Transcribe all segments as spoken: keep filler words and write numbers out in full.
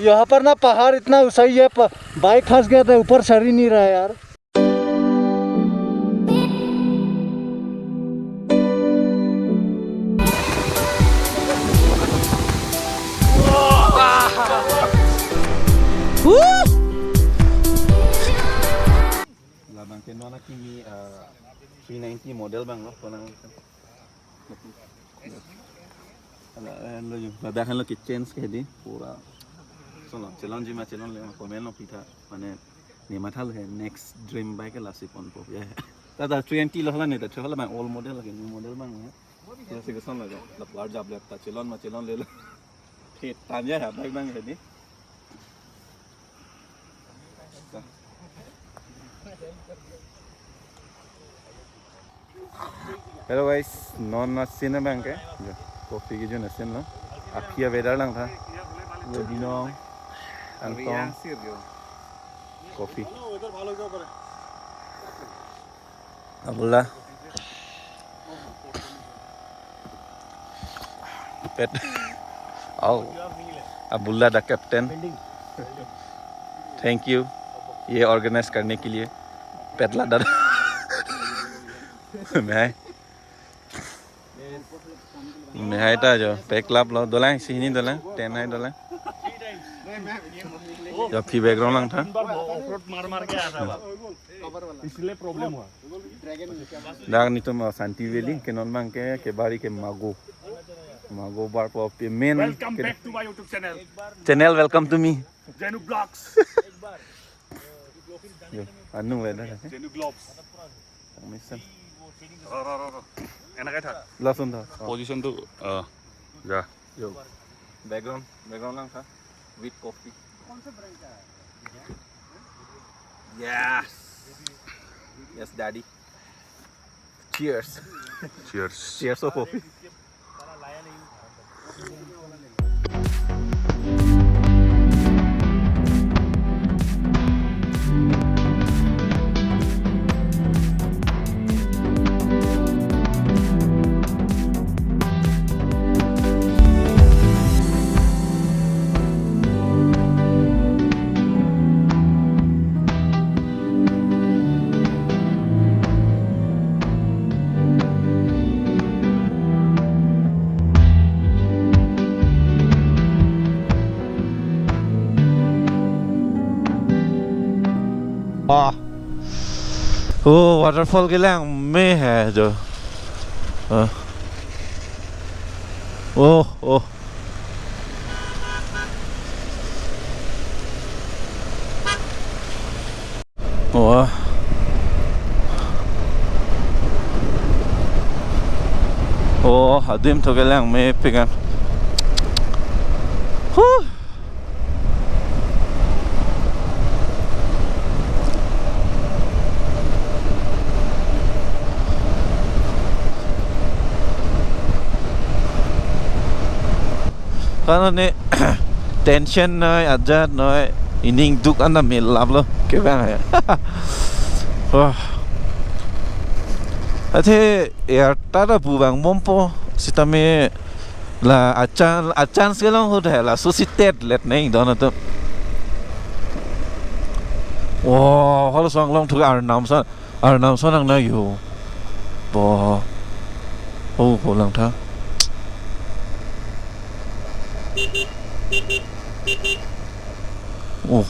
यहाँ पर ना पहाड़ इतना ऊंचाई है, प-, बाइक फंस गया था, ऊपर चढ़ ही नहीं रहा यार। Labang ke non akimi, eh, three ninety model abang lo, konang. Ala, eh, lo yo, ladak lo ke change ke di, pura. So lo, chelonji ma chelonle ma comment lo pitha, mane, ne matha lo he, next dream bike lasi ponpo, ya. Ta ta three ninety lo hala ne, ta hala abang old model lagi, new model abang ya. Lo si kesan lagi, la plar jap le, ta chelon ma chelonle lo. Thik tanya ya, bike abang he di. Hello guys, non asin abang ke. Jo, coffee kejun asin lo. Aphi a-weather langtha. Yo dino. Angtong. Coffee. Abula. Pet. Oh. Abula the captain. Thank you. ये ऑर्गेनाइज करने के लिए। Pet ladak. Mehai. Mehai ta jo. Pet club lo. Dolang sini dolang. Ten hai dolang. Jo phi background langtha. Of road मार मार के आ रहा है। इसलिए प्रॉब्लम हुआ। Dak netum Santi Valley ke non abang ke, ke bari ke Mago. Mago bar po pe main. Welcome ke back to my YouTube channel. Channel, welcome to me. Jenu Vlogs. Yo, anu le da. Jenu Vlogs. Mission. ৰ, ৰ, ৰ, ৰ। এনেকে থাক। Lason da. পজিশ্যনটো, অ, যা। Yo. Background, background langtha. With coffee. Yes. Yes, daddy. Cheers. Cheers. Cheers of coffee. Ah. Oh, waterfall kelang me hai jo. Ah. Oh, oh. Oh. Oh, adim thu kelang mepik an. Huh. Karena ne tension noi, ajat noi, ining duk anda melap lo, kevang ya. Wah. Athe air ta da bu bang bompo, sitame la achan, achan skelong ho da la, so si tet let neng don atum. Wah, halaso along thu Arnam san. Arnam son nang na yo. Bo. Oh, ho langtha. Oh.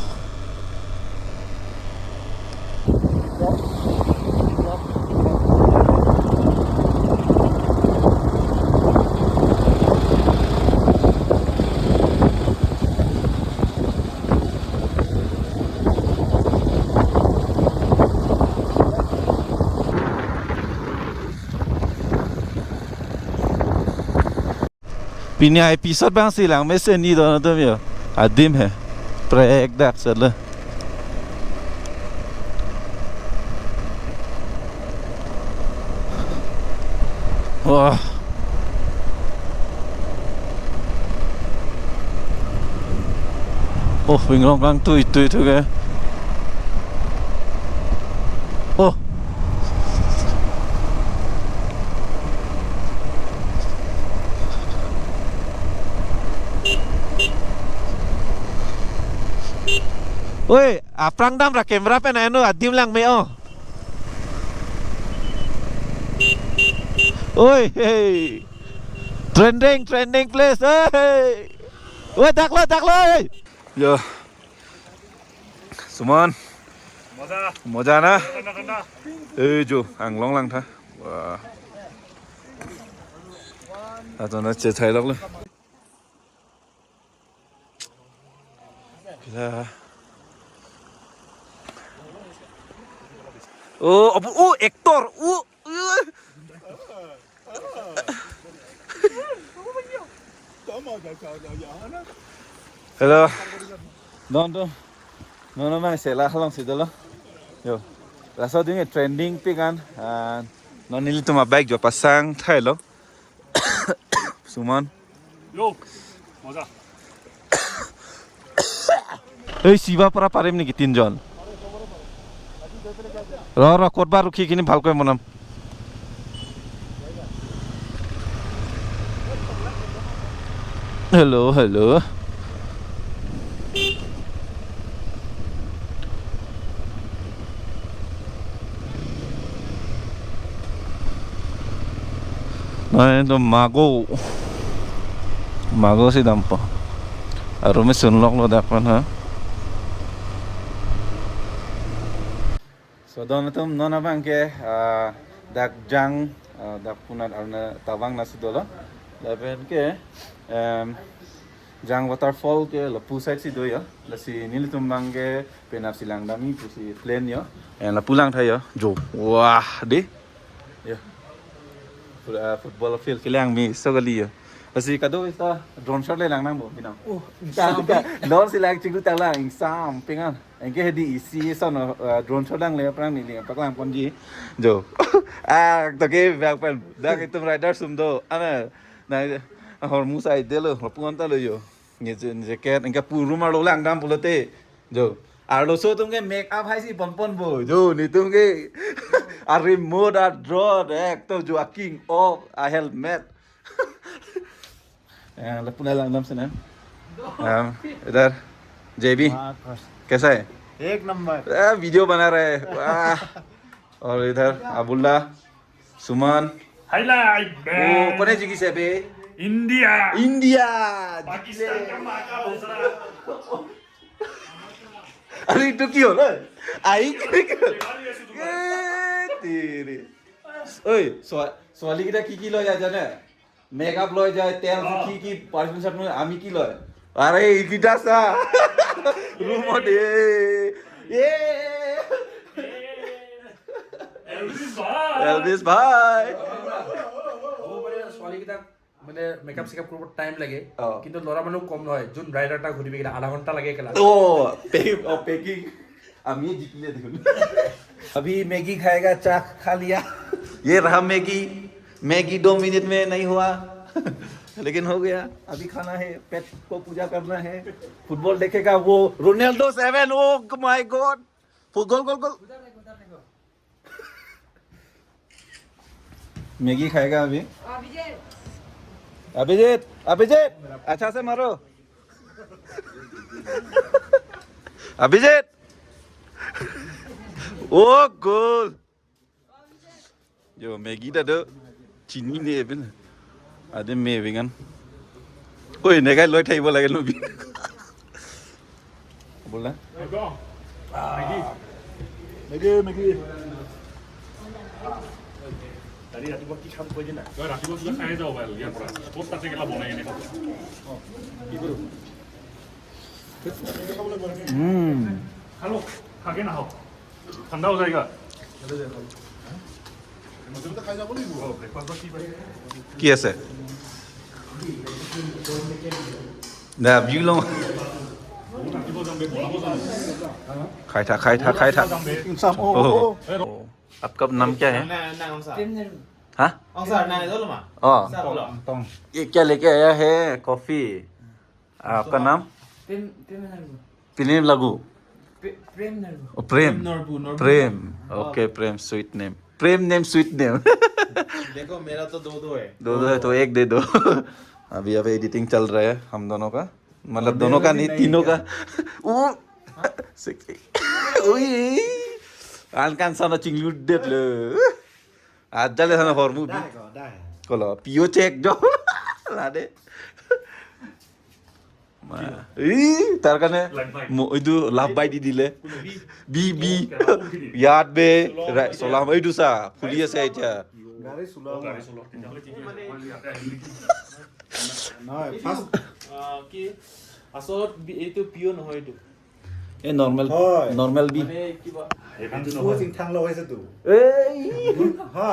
Pini episode abang si lang mesen ni don atum yo. Adim he. Prek dak sele. Wah. Oh, winglong kangtui tui tui ke. Oh. Oi, aphrang dam ra camera pen anu adim lang me o. Oi, hey. Trending, trending place. Hey. Oi, daklo, daklo. Hey. Yo. Suman. Moja. Moja na? Thanda, thanda. Eh, jo, Anglong lang tha. Wah. Ato na che thai lok le. Kila. Oh, abu, oh, actor. Oh, oh. Hello. Don, don. Non, non, non, sela halong si dolo. Yo. Laso ding trending pik an. Ah, non nelitum abike jo pasang thailo. Suman. Yo. Moja. Ei, siva para parim niki tinjon. Ro, ro, kotba rukhi kini bhalkoi monam. Hello, hello. Nah, itu mago. Mago si dampo. Arum me sunloklo dak pen ha. So, don atum non abang ke, ah, dak Jang, ah, dak Punat arna tabang nasi dolo. Lapen ke, em, Jang waterfall ke lapu side si do yo. Lasi nelitum abang ke penap si langdam-i pusi plan yo. Eh, lapu lang tha yo. Jo. Wah, dei. Yo. Fu-, ah, football field kelang me so kali yo. Lasi kado ista drone shot le lang nangpo binong. Oh, ta, ingsam. Ta, lor si lang chinglu ta lang ingsam pengan. Anke hedi isi sono, ah, drone shot lang le aphrang neli paklang ponji. Jo. Ah, to ke bak pen. Dak itum rider sum do. Ana, na, ahormu sai delo, lapu-an ta lo yo. Ni je-, ni jacket, anke pu room arlo langdam pulote. Jo. Arloso atum ke make up hai si ponponpo. Jo, netum ke. Are mode a drone, ek to jo a king of a helmet. Eh, lapu na langdam sene. Um, इधर, जेबी, हाँ, खुश। कैसा है? एक नंबर। ए, वीडियो बना रहे हैं। वाह। और इधर, अब्दुल्ला, सुमन। Highlight, ओ, man। कोने जीकी से बे? इंडिया। इंडिया। पाकिस्तान का माँ का दूसरा। अरे, इटु की होला? आई, की होला? ए, तेरे। ओए, स्वा-, ছোৱালীকেইটা কি কি লয় জানে? মেকআপ লয় যায়, তেল কি কি, পাৰফিউম চাৰফিউম, আমি কি লয়? আৰে, এইকেইটা চা। ৰুমত এই, এই। এলভিছ ভাই। এলভিছ ভাই। হ'ব পাৰে, ছোৱালীকেইটাক মানে মেকআপ চেকআপ কৰিব টাইম লাগে, অ। কিন্তু ল'ৰা মানুহ কম নহয়, যোন ৰাইডাৰ এটা ঘূৰিবি কেলা, আধা ঘণ্টা লাগে কেলা। অ, পে-, অ, পেকিং। আমি জিকিলে দেখোন। अभी मैगी खाएगा, चाय खा लिया। ये रहा मैगी। मैगी दो मिनट में नहीं हुआ, लेकिन हो गया। अभी खाना है, पेट को पूजा करना है। फुटबॉल देखेगा वो Ronaldo seven, oh my God. फु-, गोल, गोल, गोल। मैगी खाएगा अभी। अभिजीत। अभिजीत, अभिजीत, अच्छा से मारो। अभिजीत। ओ गोल। Yo, Maggi ta do. Chini ne bin. Ade me bingan. Oi, negai loi thai bola gelo bin. Bola. Maggi, Maggi. কালি ৰাতিপুৱা কি খাম কৈ দিয়া না? তই ৰাতিপুৱা কিবা খাই যাওঁ, ইয়াৰ পৰা। ক'ত তাতে কেলা বনাই কেনে খাব? কি কৰোঁ? উম। খালো, খাকে নাখাও। ঠাণ্ডা হৈ যায়গা। কি আছে? দে, ভিউ লওঁ। খাই থাক, খাই থাক, খাই থাক। Ingsam, oh, oh, oh. आपका नाम क्या है? Nang, nang, nang, Aung Sir. हाँ? Aung Sir, nang, dolo ma. Oh। Sir, dolo। ये क्या लेके आया है? कॉफी। आपका नाम? प्रेम, प्रेम नरबू। प्रेम लागू। प्रे-, प्रेम नरबू। ओ, प्रेम। प्रेम नरबू, नरबू। प्रेम। हाँ। OK, प्रेम, sweet name। प्रेम name, sweet name। देखो, मेरा तो दो दो है। दो दो है, तो एक दे दो। अभी, अभी एडिटिंग चल रहा है हम दोनों का। मतलब, दोनों का नहीं, तीनों का। वो Sexy. Ui. An kan sana chingludet lo. Ajale sana hormu bi. Dai ko, dai. Kolo pio cek jo. Lade. Ma. Ih, tar kane. Mo itu love bite di dile. Bi bi. Yat be. Rai solam itu sa. Puli ase aja. Gari sulam. Gari চলোৱা তেতিয়াহ'লে ঠিকে আছে। মই ইয়াতে আহিলোঁ নেকি? Noy, first আহ, কি আচলত বি- এইটো পিয়ৰ নহয় এইটো। Eh, normal. Hoy. Normal bi. মানে কিবা হেভিটো Su নহয়। Singthang lo hoise tu. Ei. Ha.